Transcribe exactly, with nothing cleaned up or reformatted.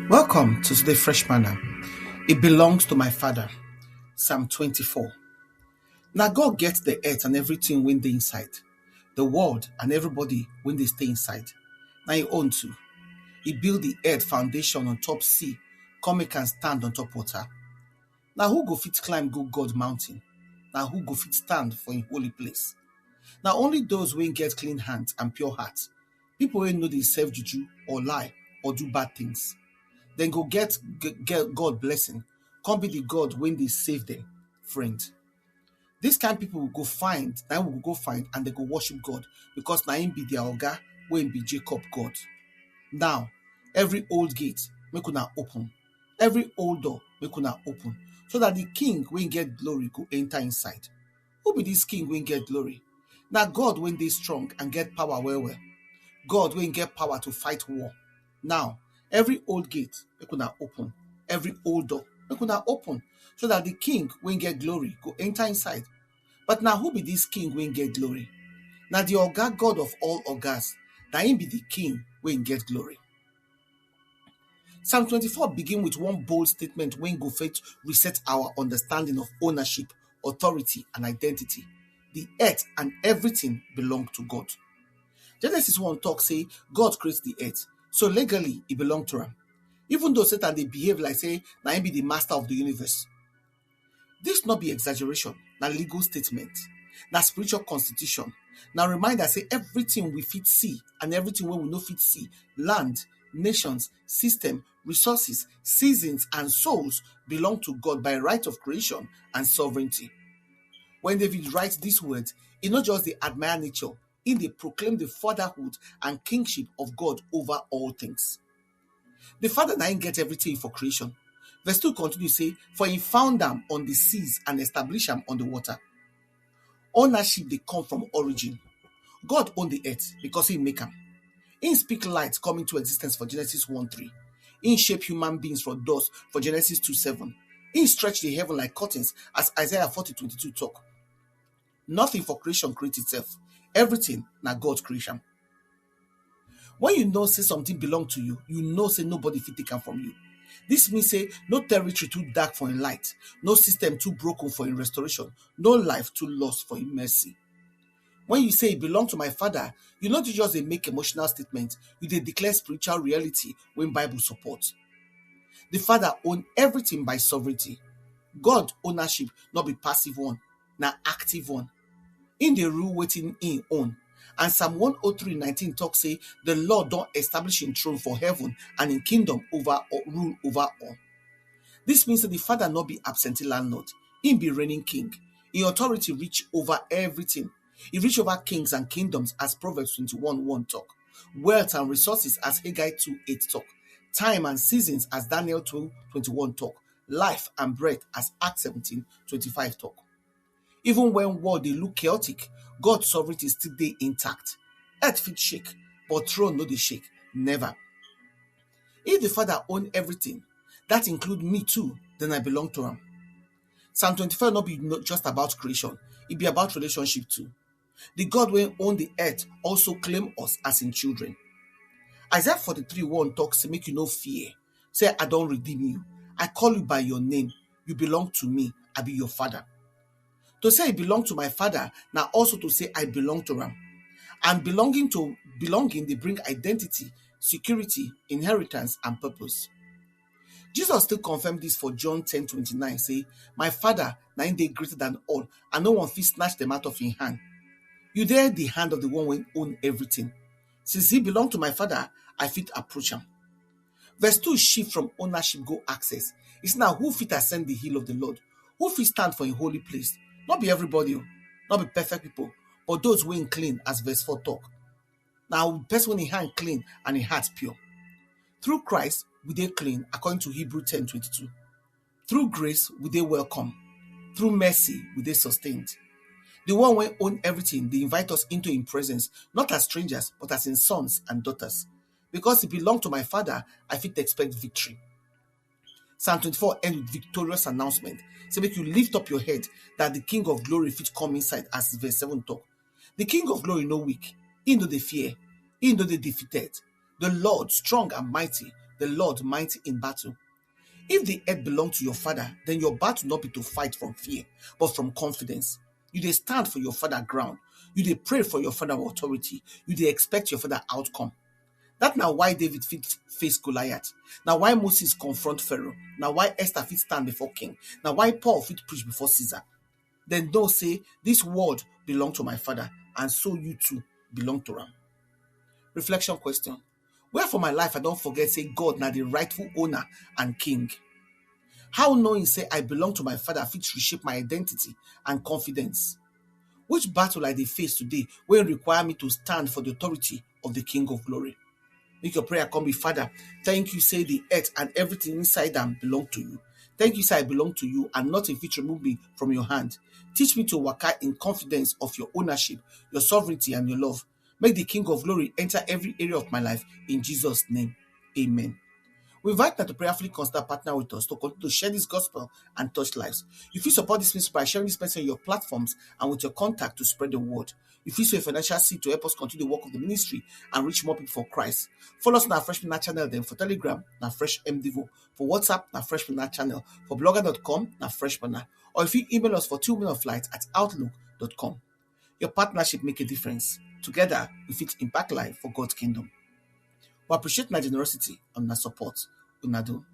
Welcome to today Fresh Manna. It belongs to my Father. Psalm twenty-four. Now God gets the earth and everything when they inside, the world and everybody when they stay inside. Now he own too. He build the earth foundation on top sea, come make and stand on top water. Now who go fit climb go God mountain? Now who go fit stand for in holy place? Now only those when get clean hands and pure hearts, people wey no dey serve juju or lie or do bad things, then go get, get God blessing, come be the God when they save them, friend. This kind people will go find, now we go go find, and they go worship God because now him be their oga, when be Jacob God. Now, every old gate, make una open. Every old door, make una open, so that the king when get glory go enter inside. Who be this king when get glory? Now God when they strong and get power well well. God when get power to fight war. Now, every old gate, make una open. Every old door, make una open, so that the king when get glory go enter inside. But now who be this king when get glory? Now the oga God of all ogas, now him be the king when get glory. Psalm twenty-four begin with one bold statement when go fit reset our understanding of ownership, authority, and identity. The earth and everything belong to God. Genesis one talk say God creates the earth, so legally it belong to him. Even though Satan they behave like say now he be the master of the universe, this not be exaggeration, na legal statement, na spiritual constitution, na reminder say everything we fit see and everything wey we no fit see, land, nations, system, resources, seasons, and souls belong to God by right of creation and sovereignty. When David writes these words, he not just the admire nature, he they proclaim the fatherhood and kingship of God over all things. The Father na him get everything for creation. Verse two continue say, "For he found them on the seas and established them on the water." Ownership they come from origin. God own the earth because he make them. He speak light come into existence for Genesis one three. He shape human beings from dust for Genesis two seven. He stretch the heaven like curtains as Isaiah forty twenty-two talk. Nothing for creation create itself. Everything na God creation. When you know say something belong to you, you know say nobody fit take am from you. This means say no territory too dark for him light, no system too broken for him restoration, no life too lost for him mercy. When you say it belong to my father, you not just dey make emotional statement, you dey declare spiritual reality when Bible support. The father own everything by sovereignty. God ownership not be passive one, na active one. In the rule waiting in own. And Psalm one oh three nineteen talk say the Lord don't establish in throne for heaven and in kingdom over all, rule over all. This means that the father not be absentee landlord. He be reigning king. His authority reach over everything. He reach over kings and kingdoms as Proverbs twenty-one one talk. Wealth and resources as Haggai two eight talk. Time and seasons as Daniel twelve twenty-one talk. Life and breath as Acts seventeen twenty-five talk. Even when world they look chaotic, God's sovereignty still dey intact. Earth fit shake, but throne no dey shake. Never. If the father own everything, that include me too, then I belong to him. Psalm twenty-five not be not just about creation, it be about relationship too. The God when own the earth also claim us as in children. Isaiah forty-three one talks to make you no fear. Say, "I don't redeem you. I call you by your name. You belong to me. I be your father." To say I belong to my father, now also to say I belong to him. And belonging to belonging, they bring identity, security, inheritance, and purpose. Jesus still confirm this for John ten twenty-nine. Say, "My father, na him dey greater than all, and no one fit snatch them out of his hand." You there, the hand of the one when own everything. Since he belong to my father, I fit approach him. Verse two shift from ownership go access. It's now who fit ascend the hill of the Lord, who fit stand for a holy place. Not be everybody, oh, not be perfect people, but those when clean, as verse four talk. Now, person when his hand clean and his heart pure. Through Christ, we dey clean, according to Hebrew ten twenty-two. Through grace, we dey welcome. Through mercy, we dey sustained. The one when own everything, they invite us into in presence, not as strangers, but as in sons and daughters. Because he belong to my father, I fit expect victory. Psalm twenty-four end with victorious announcement. Say, "Make you lift up your head, that the King of glory fit come inside," as verse seven talk. The King of glory no weak. He no dey fear. He no dey defeated. The Lord, strong and mighty, the Lord mighty in battle. If the earth belong to your father, then your battle not be to fight from fear, but from confidence. You dey stand for your father ground. You dey pray for your father authority. You dey expect your father outcome. That na why David fit face Goliath. Na why Moses confront Pharaoh. Na why Esther fit stand before king. Na why Paul fit preach before Caesar. Then know say this world belong to my father, and so you too belong to am. Reflection question. Where for my life I don't forget say God na the rightful owner and king? How knowing say I belong to my father fit reshape my identity and confidence? Which battle I dey face today wey require me to stand for the authority of the King of Glory? Make your prayer come be, Father, thank you say the earth and everything inside am belong to you. Thank you say I belong to you and nothing fit remove me from your hand. Teach me to waka in confidence of your ownership, your sovereignty and your love. Make the King of Glory enter every area of my life in Jesus' name. Amen. We invite you to prayerfully consider partner with us to continue to share this gospel and touch lives. You fit support this ministry by sharing this message on your platforms and with your contact to spread the word. You fit sow a financial seed to help us continue the work of the ministry and reach more people for Christ. Follow us on our Fresh Manna channel then for Telegram, na Fresh M Devo. For WhatsApp, na Fresh Manna channel. For blogger dot com, na Fresh Manna. Or if you email us for two men of light at outlook dot com. Your partnership make a difference. Together, we fit impact life for God's kingdom. We appreciate una generosity and una support. Una do.